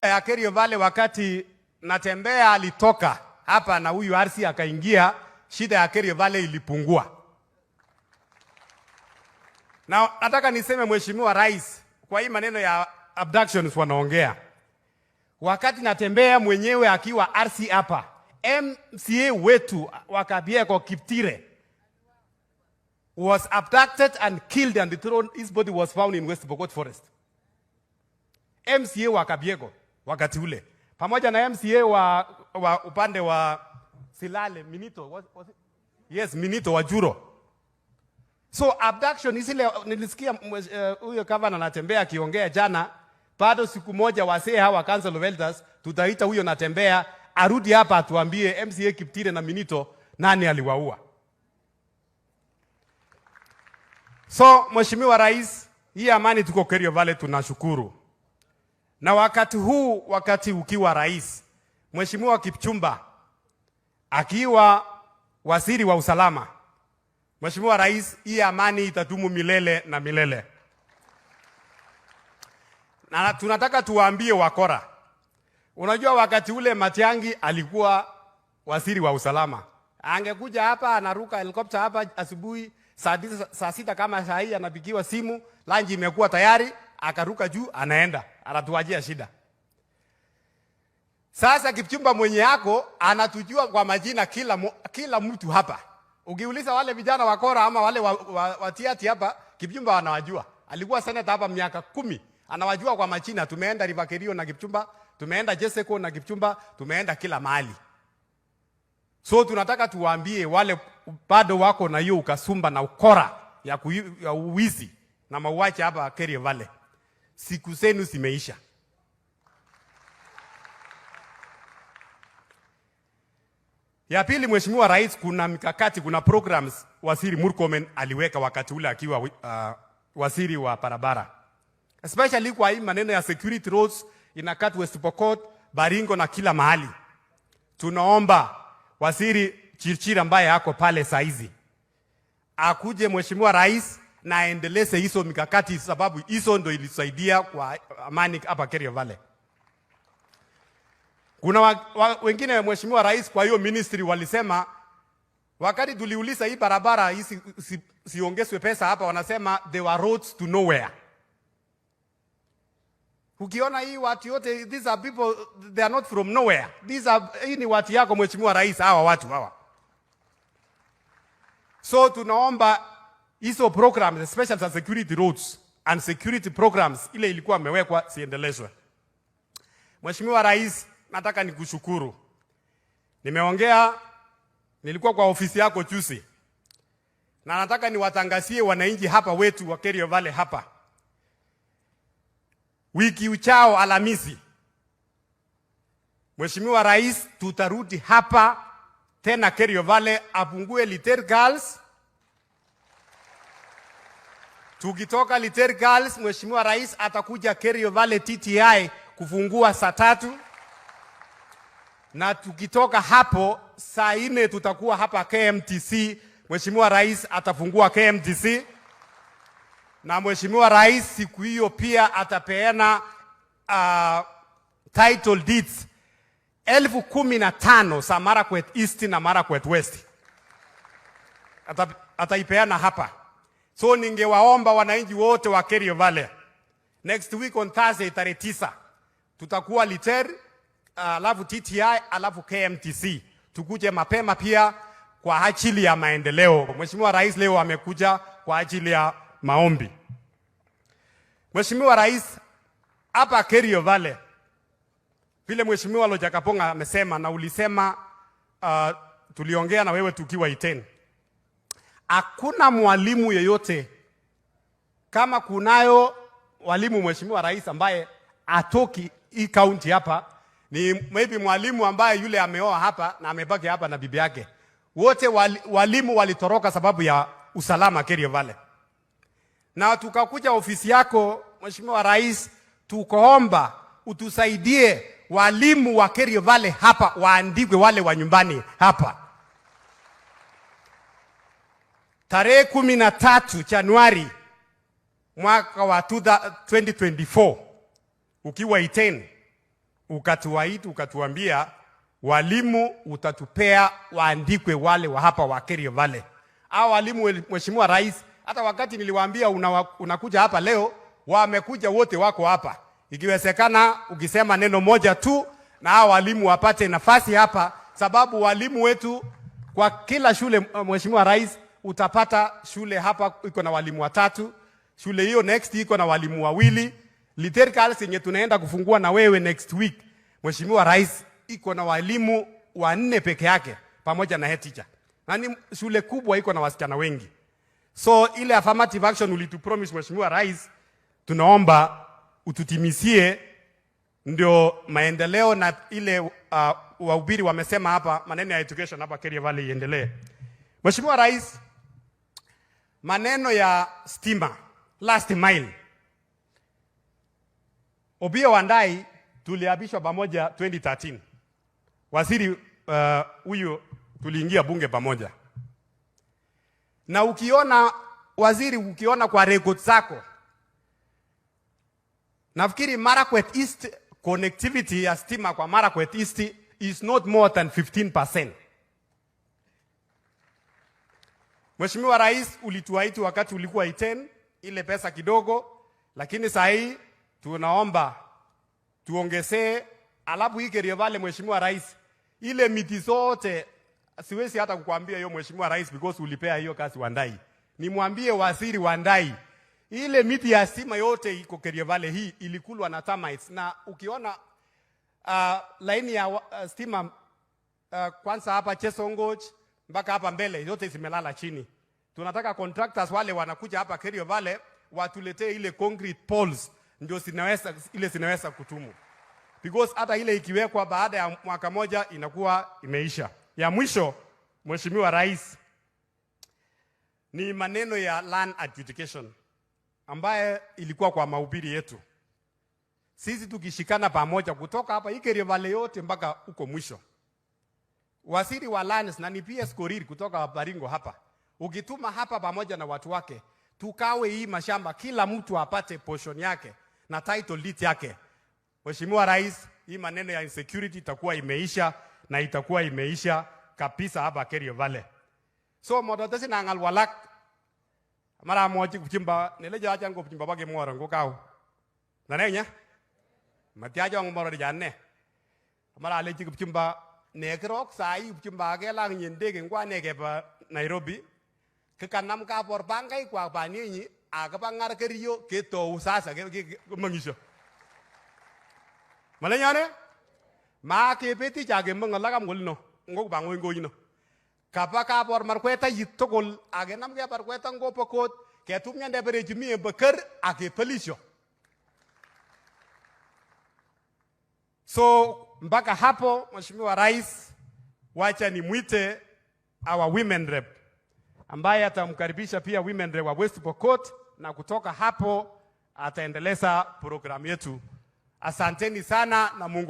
Ya Kerio Valley wakati Natembeya alitoka hapa na huyu RC akaingia, shida ya Kerio Valley ilipungua. Na nataka niseme, Mheshimiwa Rais, kwa hii maneno ya abductions wanaongea, wakati Natembeya mwenyewe akiwa RC hapa, MCA wetu wa Kabiego Kiptire was abducted and killed and thrown, his body was found in West Pokot Forest. MCA wa Kabiego wakati ule pamoja na MCA wa upande wa Silale Minito was it? Yes, Minito wa Juro. So abduction isile nilisikia huyo gavana Natembeya akiongea jana, bado siku moja wasee hawa Council of Elders tutaita huyo Natembeya arudi hapa atuambie MCA Kiptire na Minito nani aliwaua. So Mheshimiwa Rais, hii amani tuko Kerio Valley tunashukuru. Na wakati huu, wakati ukiwa rais, Mheshimiwa Kipchumba akiwa waziri wa usalama, Mheshimiwa Rais, hii amani itadumu milele na milele. Na tunataka tuwaambie wakora. Unajua wakati ule Matiang'i alikuwa waziri wa usalama. Angekuja hapa anaruka helikopta hapa asubuhi saa 9, saa 6 kama saa hii anapigiwa simu, lunch imekuwa tayari, akaruka juu anaenda, anatuachia shida. Sasa Kipchumba mwenye yako anatujua kwa majina kila mtu hapa. Ukiuliza wale vijana wakora ama wale wa Tiaty hapa, Kipchumba anawajua. Alikuwa senator hapa miaka 10, anawajua kwa majina. Tumeenda River Kerio na Kipchumba, tumeenda Jeseko na Kipchumba, tumeenda kila mahali. So tunataka tuwaambie wale bado wako na hiyo ukasumba na ukora ya uwizi na mauaji hapa Kerio Valley, siku zenu zimeisha. Ya pili, Mheshimiwa Rais, kuna mikakati, kuna programs Waziri Murkomen aliweka wakati ule akiwa waziri wa barabara, especially kwa hii maneno ya security roads inakat West Pokot, Baringo na kila mahali. Tunaomba Waziri Chirchir ambaye ako pale saizi akuje Mheshimiwa Rais na aendeleze hizo mikakati, sababu hizo ndo ilisaidia kwa amani hapa Kerio Valley. Kuna wengine Mheshimiwa Rais, kwa hiyo ministry walisema wakati tuliuliza hii barabara hii siongezwe pesa hapa, wanasema there were roads to nowhere. Ukiona hii watu yote, these are people, they are not from nowhere. These are, hii ni watu yako Mheshimiwa Rais, hawa watu hawa. So tunaomba hizo programs, especially za security roads and security programs, ile ilikuwa imewekwa siendelezwe. Mheshimiwa Rais, nataka nikushukuru. Nimeongea, nilikuwa kwa ofisi yako juzi. Na nataka niwatangazie wananchi hapa wetu wa Kerio Valley hapa. Wiki uchao Alhamisi, Mheshimiwa Rais, tutarudi hapa tena Kerio Valley apungue Liter Girls. Tukitoka Liter Girls, Mheshimiwa Rais atakuja Kerio Valley TTI kufungua saa 3. Na tukitoka hapo saa 4 tutakuwa hapa KMTC. Mheshimiwa Rais atafungua KMTC. Na Mheshimiwa Rais siku hiyo pia atapeana title deeds 15,000 za Marakwet East na Marakwet West. Ataipeana hapa. So ningewaomba wananchi wote wa Kerio Valley, next week on Thursday tarehe 9 tutakuwa Liter, alafu TTI, alafu KMTC. Tukuje mapema pia kwa ajili ya maendeleo. Mheshimiwa Rais leo amekuja kwa ajili ya maombi. Mheshimiwa Rais, hapa Kerio Valley, vile Mheshimiwa Lojakapong amesema na ulisema, tuliongea na wewe tukiwa Iten, hakuna mwalimu yeyote, kama kunayo walimu Mheshimiwa Rais ambaye atoki hii county hapa, ni maybe mwalimu ambaye yule ameoa hapa na amebaki hapa na bibi yake. Wote walimu walitoroka sababu ya usalama Kerio Valley. Na tukakuja ofisi yako Mheshimiwa Rais, tukaomba utusaidie walimu wa Kerio Valley hapa waandikwe, wale wa nyumbani hapa. Tarehe 13 Januari mwaka wa 2024 ukiwa Iten, Ukatuahidi, ukatuambia walimu utatupea waandikwe wale wa hapa wa Kerio Valley. Hao walimu, Mheshimiwa Rais, hata wakati niliwaambia unakuja hapa leo, wamekuja wote, wako hapa. Ikiwezekana ukisema neno moja tu na hao walimu wapate nafasi hapa, sababu walimu wetu kwa kila shule, Mheshimiwa Rais, utapata shule hapa iko na walimu watatu, shule hiyo next iko na walimu wawili. Liter Girls yenye tunaenda kufungua na wewe next week, Mheshimiwa Rais, iko na walimu wanne peke yake pamoja na head teacher, na ni shule kubwa, iko na wasichana wengi. So ile affirmative action ulitupromise, Mheshimiwa Rais, tunaomba ututimisie ndio maendeleo na ile wahubiri wamesema hapa, maneno ya education hapa Kerio Valley iendelee. Mheshimiwa Rais, maneno ya stima last mile, Opiyo Wandayi tuliapishwa pamoja 2013. Waziri huyu tuliingia bunge pamoja, na ukiona waziri, ukiona kwa record zako, nafikiri Marakwet East connectivity ya stima kwa Marakwet East is not more than 15%. Mheshimiwa Rais, ulituahidi wakati ulikuwa Iten ile pesa kidogo, lakini saa hii tunaomba tuongezee. Alafu hii Kerio Valley, Mheshimiwa Rais, ile miti zote siwezi hata kukwambia hiyo Mheshimiwa Rais, because ulipea hiyo kazi Wandayi. Nimwambie waziri Wandayi, ile miti ya stima yote iko Kerio Valley hii ilikulwa na termites, na ukiona laini ya stima kwanza hapa Chesongoch mpaka hapa mbele yote zimelala chini. Tunataka contractors wale wanakuja hapa Kerio Valley watuletee ile concrete poles, ndio zinaweza ile zinaweza kutumu, because hata ile ikiwekwa baada ya mwaka moja inakuwa imeisha. Ya mwisho, Mheshimiwa Rais, ni maneno ya land adjudication ambaye ilikuwa kwa mahubiri yetu. Sisi tukishikana pamoja kutoka hapa hii Kerio Valley yote mpaka huko mwisho, waziri wa lands na ni PS Korir kutoka Baringo hapa, ukituma hapa pamoja na watu wake, tukawe hii mashamba, kila mtu apate portion yake na title deed yake. Mheshimiwa Rais, hii maneno ya insecurity itakuwa imeisha na itakuwa imeisha kabisa hapa Kerio Valley. So modotesi nangal walak mara mwochi kupchimba nelejo achan ko pchimba bake mworo ngo nanenya matiacho ngmoro janne mara alechi kipchumba nekirok sai kipchumba kelang nye ndege ngwane keba Nairobi kikanam kabor pangai kwa banyenyi akabangar keriyo ketou sasa kemengisho malenyane ma kebeti cha kemeng alak amgolino ngo bangoi ngoino kaba kabor markweta yit tugul akenamgei barkweta ngo Pokot ketumian berechi mi en Boker akepelisho. So mpaka hapo, Mheshimiwa Rais, wacha nimwite our women rep ambaye atamkaribisha pia women rep wa West Pokot, na kutoka hapo ataendeleza programu yetu. Asanteni sana na Mungu